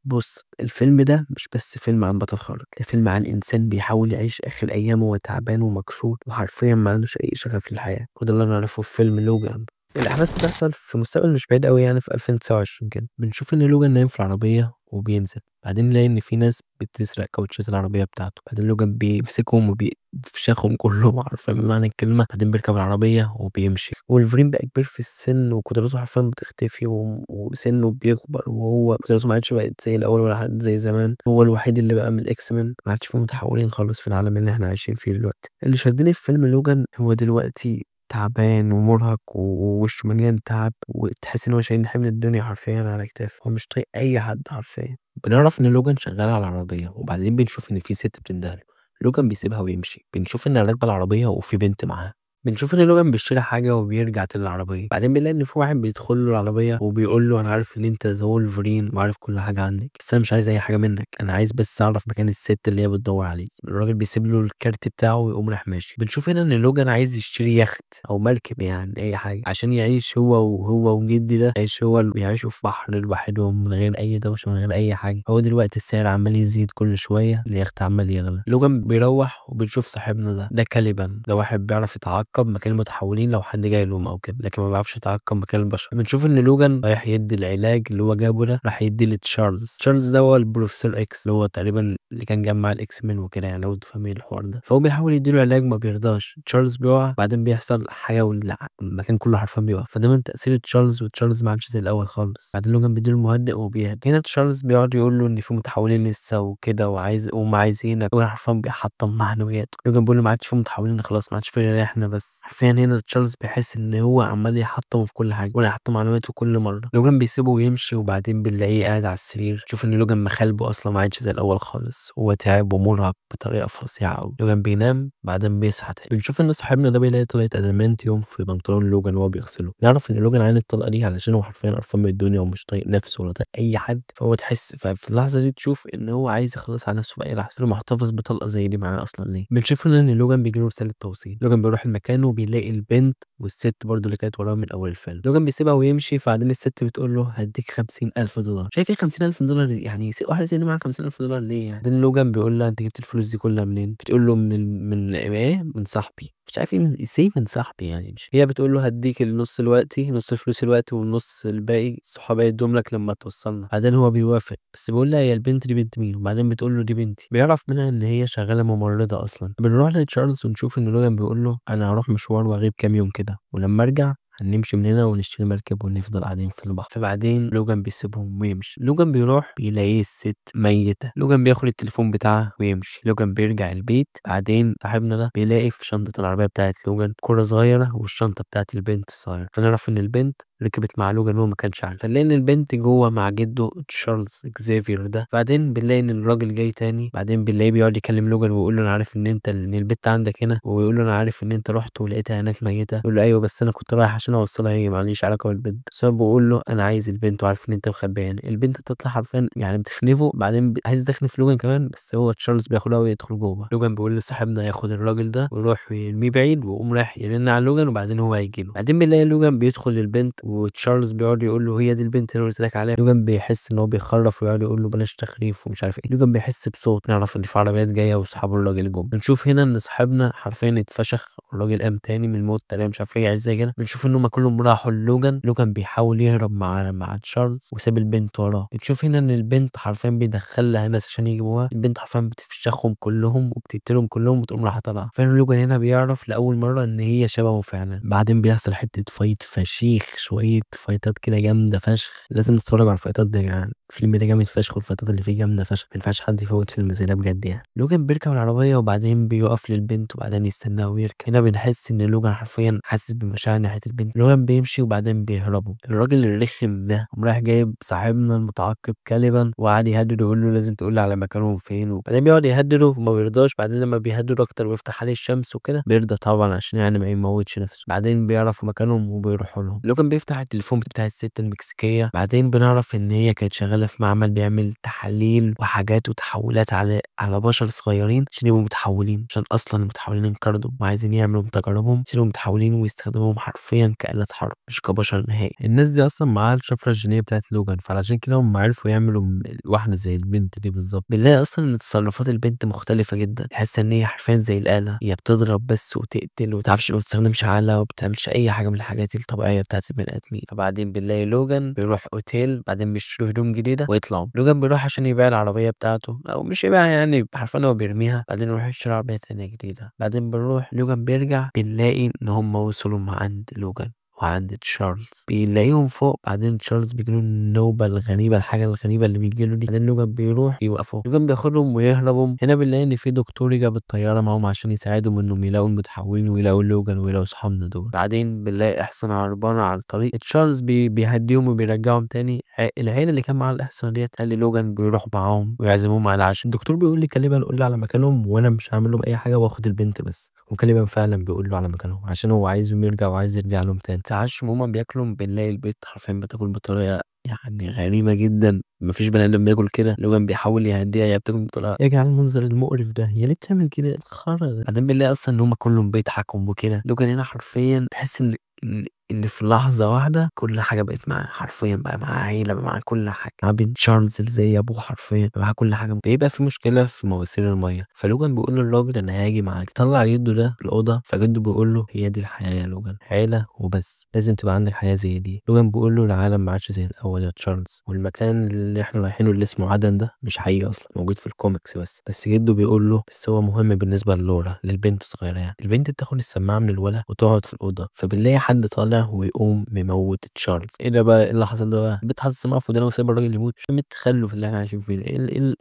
بص، الفيلم ده مش بس فيلم عن بطل خارق، ده فيلم عن انسان بيحاول يعيش اخر ايامه وهو تعبان ومكسور وحرفيا ما عندوش اي شغف للحياة، وده اللي انا اعرفه في فيلم لوجان. الاحداث بتحصل في مستقبل مش بعيد قوي، يعني في 2029 كده. بنشوف ان لوجان نايم في العربية وبينزل، بعدين نلاقي ان في ناس بتسرق كاوتشات العربية بتاعته، بعدين لوجان بيمسكهم وبيفشخهم كلهم حرفيا بمعنى الكلمة، بعدين بيركب العربية وبيمشي. وولفرين بقى كبير في السن وقدراته حرفيا بتختفي وسنة بيكبر، وهو قدراته ما عادش بقت زي الاول ولا حد زي زمان. هو الوحيد اللي بقى من الاكس مان، ما عادش فيه متحولين خالص في العالم اللي احنا عايشين فيه دلوقتي. اللي شدني في فيلم لوجان هو دلوقتي تعبان ومرهق ووشه مليان تعب، وتحس ان هو شايل حمل الدنيا حرفيا على كتافه، هو مش طايق اي حد حرفيا. بنعرف ان لوجان شغال على العربية، وبعدين بنشوف ان في ست بتندهله، لوجان بيسيبها ويمشي. بنشوف ان راكبه العربية وفي بنت معاها. بنشوف ان لوجان بيشتري حاجة وبيرجع تاني العربية، بعدين بنلاقي ان في واحد بيدخل له العربية وبيقول له انا عارف ان انت the وولفرين وعارف كل حاجة عنك، بس انا مش عايز اي حاجة منك، انا عايز بس اعرف مكان الست اللي هي بتدور عليه. الراجل بيسيب له الكارت بتاعه ويقوم رايح ماشي. بنشوف هنا ان لوجان عايز يشتري يخت او مركب، يعني اي حاجة عشان يعيش هو وهو وجدي ده، يعيش هو يعيشوا في بحر لوحدهم من غير اي دوشه من غير اي حاجة. هو دلوقتي السعر عمال يزيد كل شوية، اليخت عمال يغلى. لوجان بيروح وبنشوف صاحبنا ده كاليبان، ده واحد بيعرف يتعاقب مكان المتحولين لو حد جاي لهم او كده، لكن ما بيعرفش يتعقب مكان البشر. بنشوف ان لوجان رايح يدي العلاج اللي هو جابه ده، راح يدي لتشارلز. تشارلز ده هو البروفيسور اكس اللي هو تقريبا اللي كان جمع الاكس مان وكده، يعني لو انتوا فاهمين الحوار ده. فهو بيحاول يديله علاج ما بيرضاش، تشارلز بيقع، بعدين بيحصل حاجة والمكان كله حرفيا بيقع. فده من تاثير تشارلز، وتشارلز ما عادش زي الاول خالص. بعدين لوجان بيديله المهدئ وبيهدى. هنا تشارلز بيقعد يقول له ان في متحولين لسه وكده وعايز وهم عايزينك، هو حرفيا بيحطم معنوياته. لوجان بيقول له ما عادش في متحولين خلاص، ما عادش في غير احنا بس. حرفيا هنا تشارلز بيحس ان هو عمال يحطمه في كل حاجة ولا يحطم معنوياته كل مرة. لوجان بيسيبه ويمشي، وبعدين بنلاقيه قاعد على السرير. شوف ان لوجان مخالبه اصلا ما عادش زي الاول خالص، هو تعب ومرهق بطريقة فظيعة قوي. لوجان بينام بعدين بيصحى تاني. بنشوف ان صاحبنا ده بيلاقي طلقه adamantium في بنطلون لوجان وهو بيغسله. نعرف ان لوجان عانى الطلقة دي علشان هو حرفيا قرفان من الدنيا ومش طايق نفسه ولا طايق اي حد، فهو تحس ففي اللحظة دي تشوف ان هو عايز يخلص على نفسه في اي لحظة، محتفظ بطلقه زي دي معاه اصلا ليه. بنشوف ان لوجان بيجيله رسالة توصيل. لوجان بيروح المكان وبيلاقي البنت والست برضو اللي كانت وراه من اول الفيلم. لوجان بيسيبها ويمشي، فبعدين الست بتقول له هديك $50,000. شايف ايه $50,000 يعني؟ واحدة زي دي معاها $50,000 ليه يعني؟ بعدين لوجان بيقول لها انت جبت الفلوس دي كلها منين؟ بتقول له من ايه؟ من صاحبي، مش عارف ايه ازاي من صاحبي يعني. مش هي بتقول له هديك النص دلوقتي، نص الفلوس دلوقتي والنص الباقي صحابي يدوم لك لما توصلنا. بعدين هو بيوافق، بس بيقول لها هي البنت دي بنت مين؟ وبعدين بتقول له دي بنتي. بيعرف منها ان هي شغالة ممرضة اصلا. بنروح لتشارلز ونشوف ان لوجان بيقول له انا هروح مشوار واغيب كام يوم كده، ولما ارجع هنمشي من هنا ونشتري مركب ونفضل قاعدين في البحر. فبعدين لوجان بيسيبهم ويمشي. لوجان بيروح بيلاقي الست ميتة. لوجان بياخد التليفون بتاعها ويمشي. لوجان بيرجع البيت. بعدين صاحبنا ده بيلاقي في شنطة العربية بتاعت لوجان كرة صغيرة والشنطة بتاعت البنت الصغيرة، فنعرف ان البنت ركبت مع لوجان وهو ما كانش عارف. فنلاقي ان البنت جوه مع جده تشارلز اكزافير ده. بعدين بنلاقي ان الراجل جاي تاني. بعدين بنلاقيه بيقعد يكلم لوجان ويقول له انا عارف ان انت ان البت عندك هنا، ويقول له انا عارف ان انت رحت ولقيتها هناك ميتة. يقول له ايوه بس انا كنت رايح عشان اوصلها، هي معليش علاقة بالبنت. بس هو بيقول له انا عايز البنت وعارف ان انت مخبيها هنا. البنت تطلع حرفيا يعني بتخنفه، بعدين عايز تخنف لوجان كمان، بس هو تشارلز بياخدها ويدخل جوه. لوجان بيقول لصاحبنا ياخد الراجل ده ويروح يرميه بعيد، ويقوم رايح يرن على لوجان وبعدين هو هيجي له. بعدين بنلاقي لوجان بيدخل للبنت، وتشارلز بيقعد يقول له هي دي البنت اللي قلت لك عليها. لوجان بيحس ان هو بيخرف ويقعد يقول له بلاش تخريف ومش عارف ايه. لوجان بيحس بصوت، نعرف ان في عربيات جاية واصحاب الراجل جم. بنشوف هنا ان صاحبنا حرفيا اتفشخ والراجل قام تاني من الموت تقريبا، مش عارف رجع ازاي كده. بنشوف ان هم كلهم راحوا للوجان. لوجان بيحاول يهرب مع تشارلز وساب البنت وراه. بنشوف هنا ان البنت حرفيا بيدخل لها ناس عشان يجيبوها. البنت حرفيا بتفشخهم كلهم وبتقتلهم كلهم وتقوم رايحة طالعه. فعلا لوجان هنا بيعرف لاول مرة ان هي شبهه فعلا. بعدين بيحصل حتة fight فشيخ، شوية فايتات كده جامدة فشخ، لازم تتفرج على الفايتات دي يا جدعان. الفيلم ده جامد فشخ والفايتات اللي فيه جامدة فشخ، ما ينفعش حد يفوت فيلم زي ده بجد يعني. لوجان بيركب العربية وبعدين بيقف للبنت وبعدين يستناها ويركب. هنا بنحس ان لوجان حرفيا حاسس بمشاعر ناحية البنت. لوجان بيمشي وبعدين بيهربوا. الراجل الرخم ده قام رايح جايب صاحبنا المتعقب كاليبان وقعد يهدده ويقول له لازم تقول لي على مكانهم فين، وبعدين بيقعد يهدده وما بيرضاش. بعدين لما بيهدده اكتر ويفتح عليه الشمس وكده بيرضى طبعا عشان يعني ما يموتش نفسه. بعدين بيعرفوا مكانهم وبيروحوا لهم. لوجان بيفتح التليفون بتاع الست المكسيكيه. بعدين بنعرف ان هي كانت شغالة في معمل بيعمل تحاليل وحاجات وتحولات على على بشر صغيرين عشان يبقوا متحولين، عشان اصلا المتحولين انقرضوا وعايزين يعملوا تجاربهم عشان يبقوا متحولين ويستخدموهم حرفيا كآلة حرب مش كبشر نهائي. الناس دي اصلا معاها الشفرة الجينية بتاعت لوجان، فعلشان كده هم عرفوا يعملوا واحدة زي البنت دي بالظبط. بنلاقي اصلا ان تصرفات البنت مختلفة جدا، تحس ان هي حرفيا زي الاله، هي بتضرب بس وتقتل ومتعرفش، ما بتستخدمش عقلها وبتعملش اي حاجة من الحاجات الطبيعية بتاعت البني ادمين. فبعدين بنلاقي لوجان بيروح اوتيل، بعدين بيشتروا هدوم جديدة ويطلعوا. لوجان بيروح عشان يبيع العربية بتاعته، او مش يبيعها يعني حرفيا هو بيرميها، بعدين يروح يشتري عربية تانية جديدة. بعدين بنروح لوجان بيرجع، بنلاقي ان هم وصلوا مع عند لوجان وعند تشارلز، بيلاقيهم فوق. بعدين تشارلز بيجيله النوبة الغريبة، الحاجة الغريبة اللي بيجيله دي. بعدين لوجان بيروح يوقفوا، لوجان بياخدهم ويهربوا. هنا بنلاقي ان في دكتور يجي بالطيارة معاهم عشان يساعدهم انهم يلاقوا المتحولين ويلاقوا لوجان ويلاقوا صحابنا دول. بعدين بنلاقي احصنة هربانة على الطريق، تشارلز بيهديهم وبيرجعهم تاني. العيلة اللي كان معاها الاحصنة ديت قال لي لوجان بيروح معاهم ويعزموهم على العشاء. الدكتور بيقول لي كاليبان قول له على مكانهم وانا مش هعمل لهم اي حاجة واخد البنت بس، وكاليبان فعلا بيقول له على مكانهم عشان هو عايزهم يرجع وعايز يرجع لهم تاني. تعشوا وهما بياكلوا، بنلاقي البيت حرفيا بتاكل بطريقة يعني غريبة جدا، مفيش بني ادم بياكل كده. لوجان بيحاول يهديها، هي بتاكل بطريقة يا جدعان المنظر المقرف ده، هي ليه بتعمل كده الخرا ده؟ بعدين بنلاقي اصلا ان هما كلهم بيضحكوا وكده. لوجان هنا حرفيا تحس ان في لحظة واحدة كل حاجة بقت معاه، حرفيا بقى معاه عيله، بقى معاه كل حاجة، معاه بنت تشارلز اللي زي ابوه حرفيا، بقى معاه كل حاجة. بيبقى في مشكلة في مواسير المية، فلوجان بيقول للراجل انا هاجي معاك. طلع جده ده في الاوضة، فجده بيقول له هي دي الحياة يا لوجان، عيله وبس، لازم تبقى عندك حياة زي دي. لوجان بيقول له العالم ما عادش زي الاول يا تشارلز، والمكان اللي احنا رايحينه اللي اسمه عدن ده مش حقيقي اصلا، موجود في الكوميكس بس. بس جده بيقول له بس هو مهم بالنسبة للورا، للبنت الصغيرة يعني. البنت بتاخد السماعة من الولا وتقعد في الاوضة، فبنلاقي حد طالع ويقوم مموت تشارلز. ايه ده بقى؟ ايه اللي حصل ده بقى؟ البنت حاطط السماعة في ودانها وسايبه الراجل يموت. مش فاهم التخلف اللي احنا عايشين فيه ده، ايه إيه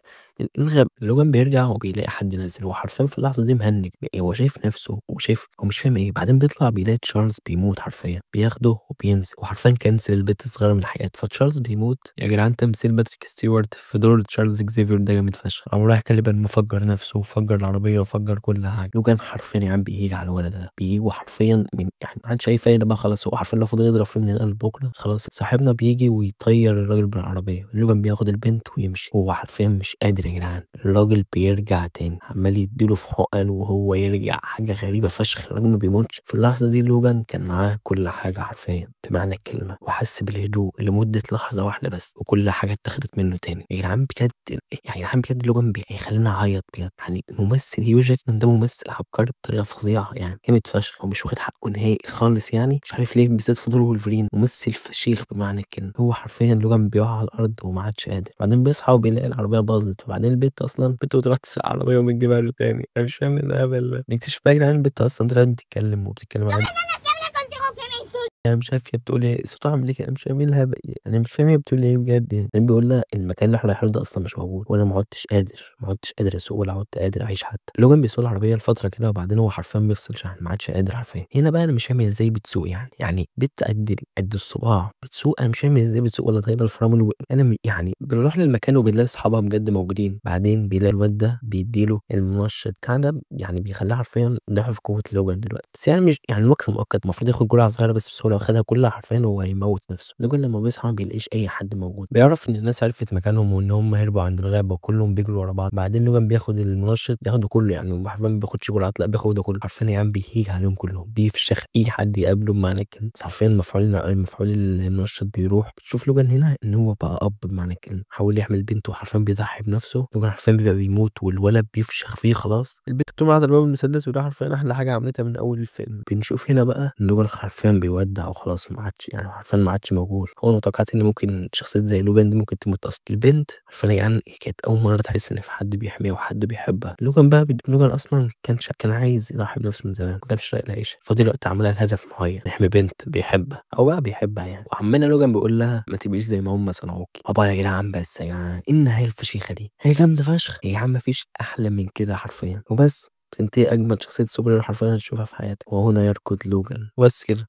الغب. لوجان بيرجع وبيلاقي حد نازل، هو حرفيا في اللحظة دي مهنج، هو شايف نفسه وشايف هو مش فاهم ايه. بعدين بيطلع بيلاقي تشارلز بيموت حرفيا، بياخده وبينزل، وحرفيا cancel البت الصغيرة من حياته، فتشارلز بيموت. يا جدعان تمثيل باتريك ستيوارت في دور تشارلز اكزيفير ده جامد فشخ. قام رايح كاليبان مفجر نفسه وفجر العربية وفجر كل حاجة. لوجان حرفيا يا عم بيهيج على الولد ده، بيهيج وحرفيا من يعني ما عادش اي فايده بقى خلاص، هو حرفيا لو فضل يضرب فيه من هنا لبكرة خلاص. صاحبنا بيجي ويطير الراجل بالعربية، لوجان بياخد البنت ويمشي، هو حرفيا مش قادر يا جدعان. الراجل بيرجع تاني عمال يديله في حقن وهو يرجع، حاجة غريبة فشخ، الراجل ما بيموتش. في اللحظة دي لوجان كان معاه كل حاجة حرفيا بمعنى الكلمة، وحس بالهدوء لمدة لحظة واحدة بس، وكل حاجة اتاخدت منه تاني. يا جدعان بجد يعني يا جدعان بجد لوجان بيخلينا اعيط بجد. يعني ممثل هيو جاكمان ده ممثل عبقري بطريقة فظيعة يعني، جامد فشخ، هو مش واخد حقه نهائي خالص يعني، مش عارف ليه، بالذات في دور وولفرين ممثل فشيخ بمعنى الكلمة. هو حرفيا لوجان بيقع على الارض وما عادش قادر. بعدين بيصحى وبيلاقي العربية باظت، فبعدين البت اصلا البت بتروح تسرق عربية وبتجيبها له تاني. انا مش فاهم ايه الهبل ده. نكتشف بقى يا جدعان البت اصلا طلعت بتتكلم وبتتكلم عادي، انا مش عارف هي بتقول ايه، صوتها عامل ايه كده، انا مش فاهم ايه الهبل يعني، مش فاهم هي بتقول ايه بجد يعني. بعدين بيقول لها المكان اللي احنا رايحينه ده اصلا مش موجود، وانا ما عدتش قادر، ما عدتش قادر اسوق ولا عدت قادر اعيش حتى. لوجان بيسوق العربية لفترة كده، وبعدين هو حرفيا بيفصل شحن، ما عادش قادر حرفيا. هنا بقى انا مش فاهم هي ازاي بتسوق يعني، يعني بنت قد الصباع بتسوق، انا مش فاهم هي ازاي بتسوق ولا طايره الفرامل انا يعني بنروح للمكان وبنلاقي اصحابها بجد موجودين. بعدين بيلاقي الواد ده بيديله المنشط بتاع ده، يعني بيخليه حرفيا ضعف قوة لوجان دلوقتي، بس يعني مش يعني وقت مؤقت، المفروض ياخد جرعة صغيرة بس، بس هو لو خدها كلها حرفيا هو هيموت نفسه. لوجان لما بيصحى ما بيلاقيش اي حد موجود، بيعرف ان الناس عرفت مكانهم وان هم هربوا عند الغابة وكلهم بيجروا ورا بعض. بعدين لوجان بياخد المنشط، بياخده كله يعني، هو حرفيا ما بياخدش جرعات، لا بياخده كله حرفيا يعني، بيهيج عليهم كلهم، بيفشخ اي حد يقابله بمعنى الكلمة. بس حرفيا مفعول المنشط بيروح. بتشوف لوجان هنا ان هو بقى اب بمعنى الكلمة، حاول يحمي بنته وحرفيا بيضحي بنفسه. لوجان حرفيا بيبقى بيموت والولد بيفشخ فيه خلاص. البت بتقوم قاعدة الباب المسدس، وده حرفيا احلى حاجة عملتها من اول الفيلم. بنشوف هنا بقى ان لوجان حرفيا بيودع وخلاص، ما عادش يعني حرفيا ما عادش موجود. هو ما توقعت ان ممكن شخصية زي لوجان دي ممكن تموت اصلا. البنت حرفيا يا جدعان كانت اول مرة تحس ان في حد بيحميها وحد بيحبها. لوجان بقى لوجان اصلا كان عايز يضحي بنفسه من زمان، ما كانش طايق العيشة، فدلوقتي عملها لهدف معين، يحمي بنت بيحبها او بقى بيحبها يعني. وعمنا لوجان بيقول لها ما تبقيش زي ما هم صنعوكي. بابا يا جدعان، بس يا جدعان ايه النهاية الفشيخه دي، هي جامدة فشخ يا جدعان، ما فيش احلى من كده حرفيا. وبس تنتهي اجمل شخصية super hero حرفيا هتشوفها في حياتك، وهنا يركض لوجان. وبس كده.